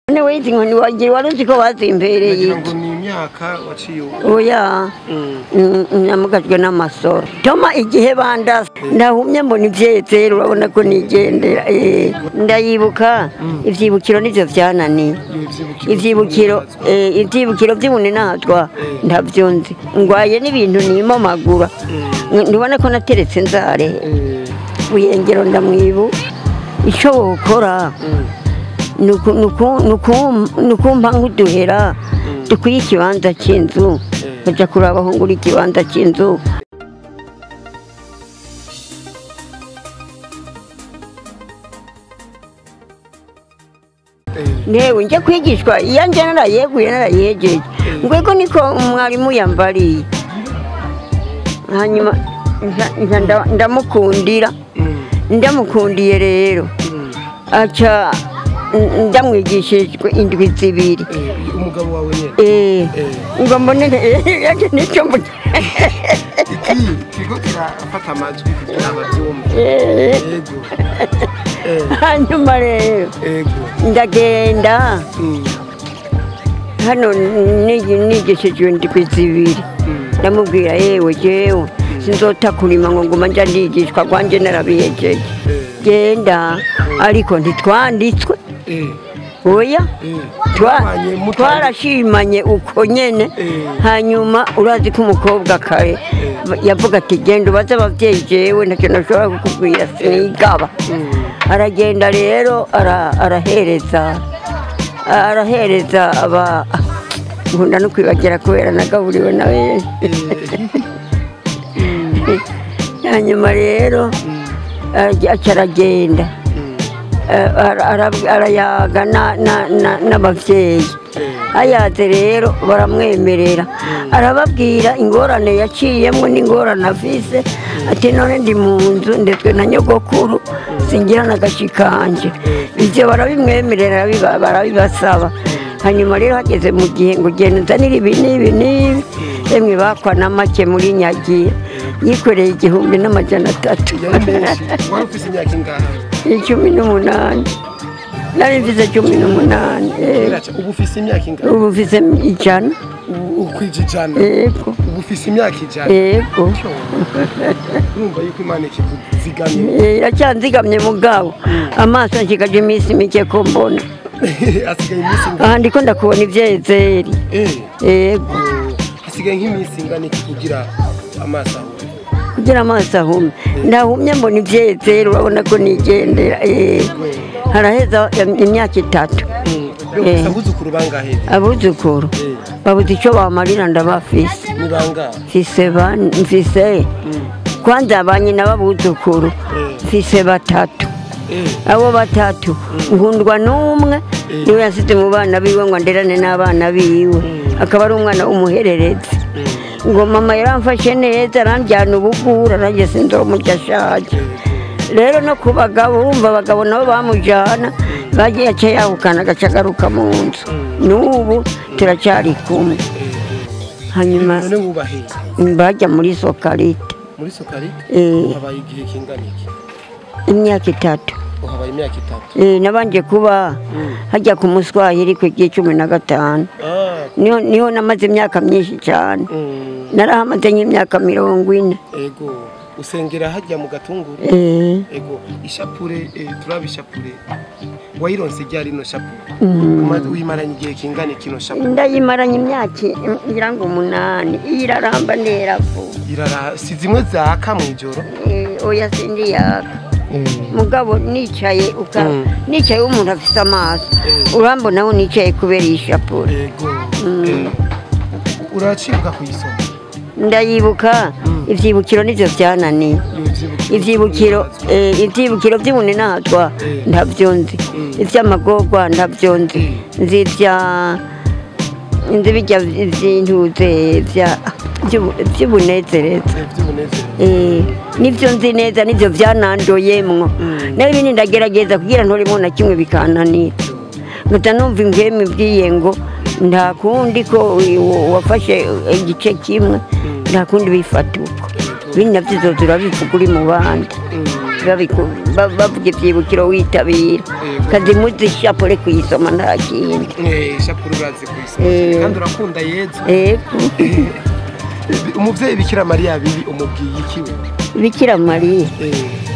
None wizi inkoni wagira wari uzi ko bazimpereye ngo ni imyaka waciye? Oya, namugajwe n'amasoro toma igihe bandasa ndahumye mbona ivyezero, urabona ko nigendera. Ndayibuka ivyibukiro nivyo vyananiye, ivyibukiro vy'ubuninatwa ntavyo nzi, ngwaye n'ibintu nimomagura, ntubona ko nateretse nzare buyengero ndamwibu. Ico wokora nukumpa nk'uduhera dukwiye ikibanza cy'inzu, nkaja kuraba aho ngura ikibanza cy'inzu. Ntewe njya kwigishwa iyanjye narayeguye narayejeje, ngwego niko umwarimu yambariye, hanyuma ndamukundira, ndamukundiye rero aca ndamwigishijwe indwi zibiri. Umugabo wawe nyene? Ngo mbone nicyo mbone iki kigo kirafata amajwi kugira abavyumve. Yego. Hanyuma rero ndagenda hano nigishijwe indwi zibiri, ndamubwira yewe jewe sinzota kurima ngo nguma nja ndigishwa kwanje narabihejeje, genda ariko ntitwanditswe. Oya, twarashimanye uko nyene. Hanyuma urazi ko umukobwa kare yavuga ati genda ubaze abavyeyi, jewe ntacyo nashobora kukubwira sinigaba. Aragenda rero arahereza aba nkunda no kwibagira kubera nagaburiwe na benshi. Hanyuma rero aca aragenda arayaga n'abavyeyi, ayaze rero baramwemerera, arababwira ingorane yaciyemwo n'ingorane afise, ati none ndi mu nzu ndetswe na nyogokuru singira n'agashikanje. Ivyo barabimwemerera barabibasaba. Hanyuma rero hageze mu gihe ngo genda unzanire ibi n'ibi n'ibi, emwe bakwa na make muri Nyagira yikoreye 1300. Wari ufise imyaka ingahe? 18. Nari mfise 18. Ubu ufise imyaka ingahe? Ubu mfise 100. Ukwije 100? Yego. Ubu ufise imyaka 100? Yego. Urumva yuko Imana ikikuzigamye? Iracyanzigamye mugabo amaso nshikaje iminsi mike ko mbona. Hasigaye iminsi ingahe? Aha ndiko ndakubona ivyezeri. Yego. Hasigaye nk'iminsi ingana iki kugira amaso ahume? Kugira amaso ahume ndahumye mbona ivyezeri, urabona ko nigendera. Haraheza imyaka 3. Abuzukuru bangahe? Abuzukuru babuze ico bamarira ndabafise. Ni bangahe? Mfise mfise kwanza abanyina b'abuzukuru mfise 3. Abo 3 nkundwa n'umwe niwe yasize mu bana biwe ngo anderane n'abana biwe, akaba ari umwana w'umuhererezi. Ngo mama yaramfashe neza aranjyana ubugura nanjye sinzomurya ashaje. Rero no ku bagabo urumva abagabo nabo bamujyana bagiye aca yahukana agaca agaruka mu nzu, n'ubu turacyari kumwe. Hanyuma bajya muri Sokarite. Muri Sokarite? Uhabaye igihe kingana iki? Imyaka 3. Uhabaye imyaka 3? Nabanje kuba hajya ku Muswahili ku gihe 15. Niho namaze imyaka myinshi cyane. Narahamaze nk'imyaka 40. Ego. Usengera hajya mu Gatunguru? Ego. Ishapure turaba ishapure wayironse ryari no shapure? Uyimaranye igihe kingana iki no shapure? Ndayimaranye imyaka ngira ngo 8. Iraramba nderavu. Irara si zimwe zaka mu ijoro? Oya sindi yaka. Mugabo nicaye nicaye umuntu afise amaso urambona aho nicaye kubera ishapure. Ego. Uracibuka kuyisoma? Ndayibuka ivyibukiro nivyo vyananiye, ivyibukiro vy'ubuninatwa ntavyo nzi, ivy'amagorwa ntavyo nzi, nzi bijya vy'intuze vy'ubunezereza nivyo nzi neza, nivyo vyanandoyemwo. Naho ibindi ndagerageza kugira ntoremo na kimwe bikananira, ngaca numva ingwemu ibwiye ngo nta kundi ko wafashe igice kimwe, nta kundi bifata uko. Ibindi navyo uzoza urabivuga uri mu bandi. bavuga ivyibukiro witabira kazimuzi ishapure kuyisoma nta kindi. Ishapure urazi kuyisoma kandi urakunda Yezu. Yego. Umuvyeyi Bikira Mariya bibi umubwiye iki we? Bikira Mariya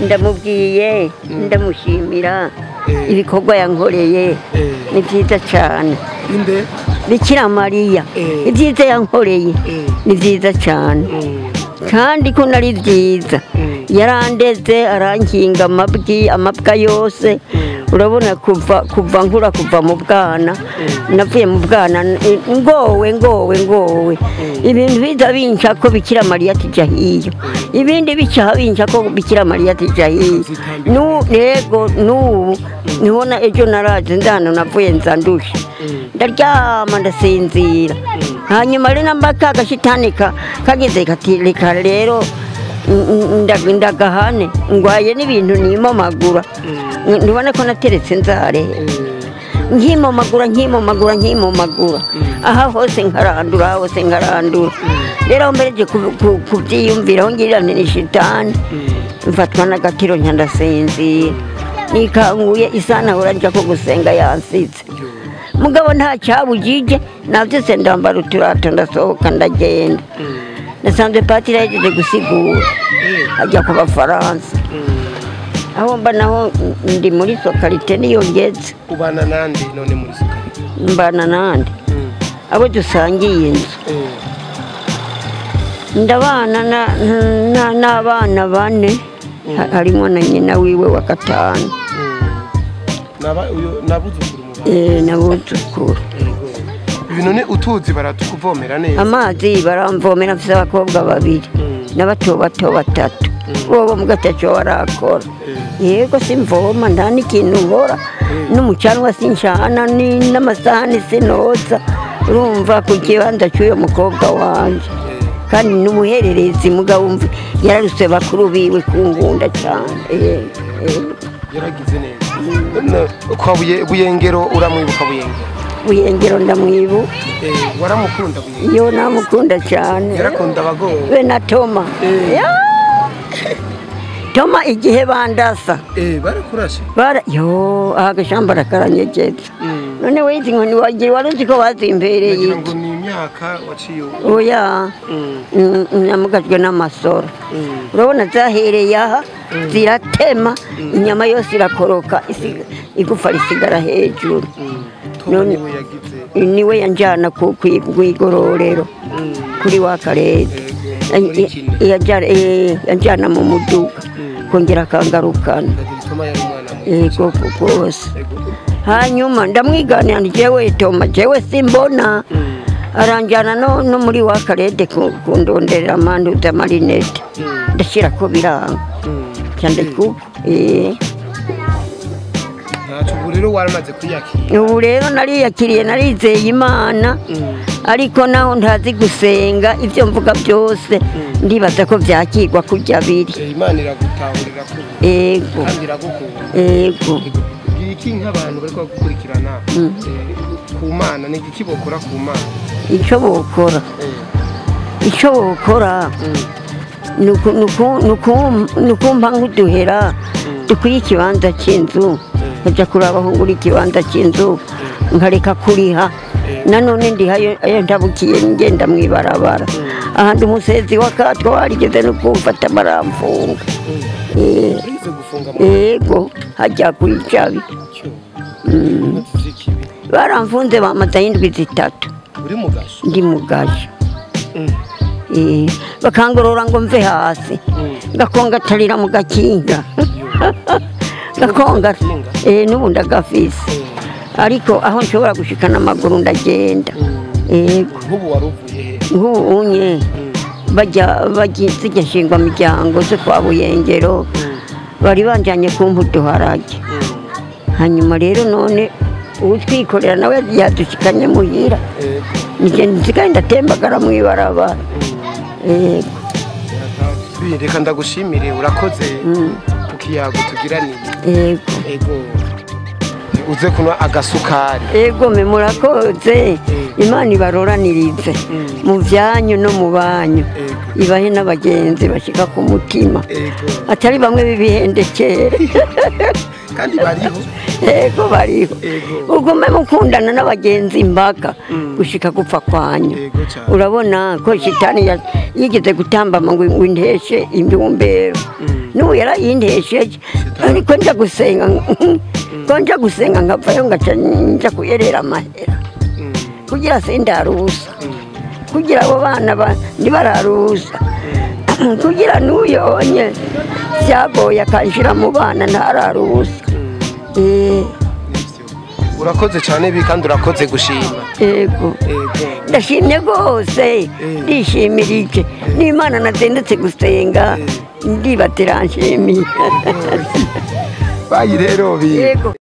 ndamubwiye ndamushimira ibikorwa yankoreye ni vyiza cane. Inde Bikira Mariya ibyiza yankoreye ni vyiza cane kandi ko nari vyiza yarandeze arankinga amabwa yose. Urabona kuva nkura kuva mu bwana navuye mu bwana ngowe ibintu biza binca ko Bikira Mariya tijya hiyo ibindi bica binca ko Bikira Mariya tijya hiyo. Nego n'ubu nibona ejo naraje ndano navuye nzandushe ndaryama ndasinzira. Hanyuma rero namba kagashitani kageze kati reka rero ndagahane ngwaye n'ibintu nimomagura ntubona ko nateretse nzare nkimomagura aha hose nkarandura rero mbereje kubyiyumviraho ngirira ni shitani mfatwa n'agatiro ndandasinzira nikanguye isana hora nja ko gusenga yansize mugabo nta cyabujije navyose ndambara uturato ndasohoka ndagenda. Nasanze patiri yahejeje gusigura ajya ku Bafaransa aho mba naho ndi muri sokarite niyo ngeze. Ubana nande none muri sokarite? Mbana nande abo dusangiye inzu ndabana n'abana bane harimo na nyina wiwe wa gatanu. Nabuzukuru. Ibintu ni utuzi baratukuvomera neza? Amazi baramvomera mfise abakobwa babiri n'abato bato batatu bobo mu gatatu barakora. Yego simvoma nta n'ikintu nkora n'umucanwa sincana n'amasahani sinoza urumva ku kibanza cy'uyo mukobwa wanje kandi n'umuhererezi mugabo yararuse bakuru biwe kungunda cyane. Yaragize neza. Kwa Buyengero uramwibuka Buyengero? Buyengero ndamwibu. Waramukunda Buyengero? Yo namukunda cyane. Yarakunda abagowe. We na Toma. Toma igihe bandasa. Barakurashe. Yo agashamba rakaranyegeza. None we izi nkoni wagira waruzi ko bazimpereye. Ngira ngo ni imyaka waciye. Oya. Namugajwe n'amasoro. Urabona zahereye aha ziratema inyama yose irakoroka igufa risigara hejuru. None niwe yanjana ku kwigororero kuri wa karete yanjana mu muduka kongera kangarukana. Yego rwose. Hanyuma ndamwiganira nti jewe Toma jewe simbona aranjana no muri wa karete kundonderera amandu z'amarinete ndashira ko biranga cyane kuko ubu rero waramaze kwiyakira? Ubu rero nariyakiriye narizeye Imana ariko naho ntazi gusenga ibyo mvuga byose ndibaza ko byakirwa kujya biri. Imana iragutahurira ko yego kandi iragukunda. Yego. Iki nk'abantu bari gukurikirana ku Mana ni iki bokora ku Mana? Icyo bokora nukumpa nk'uduhera dukwiye ikibanza cy'inzu nkajya kuraba aho ngura ikibanza cy'inzu nkareka kuriha nanone ndihayo ayo ntabukiye ngenda mu ibarabara ahandi umusezi w'akatwa warigeze no kumfata baramfunga. Yego hajya kuyicabi baramfunze bamata indwi zitatu. Ndi mugasho bakangorora ngo mve hasi ngakongatarira mu gakinga gakonga n'ubu ndagafise ariko aho nshobora gushikana amaguru ndagenda. Yego. Nk'ubu waruvuye he? Nk'ubu unye bajya zijya nshingwa miryango zo kwa Buyengero bari banjanye kumpa uduharage. Hanyuma rero none utwikorera nawe yadushikanye muhira nsigaye ndatembagara mu ibarabara. Yego. Reka ndagushimire urakoze ku kiyago tugiraniye. Yego. Yego. Uze kunywa agasukari. Yego me murakoze. Imana ibaroranirize mu byanyu no mu banyu, ibahe n'abagenzi bashika ku mutima, atari bamwe b'ibihendekere. Kandi bariho. Yego, bariho. Ugume mukundana n'abagenzi imbaga gushika gupfa kwanyu. Urabona ko shitani yigeze gutambama ngo inteshe imbumbero, n'ubu yarayintesheje, ariko nja gusenga, ko nja gusenga nkavayo ngaca nja kuyerera amahera kugira sindarusa, kugira abo bana ntibararusa, kugira n'uyonye byagoye akanshira mu bana ntararusa. Urakoze cyane bi, kandi urakoze gushima. Yego, ndashimye rwose, ndishimirije n'Imana nazindutse gusenga, ndibatira nshimiye. Bayi rero bi. Yego.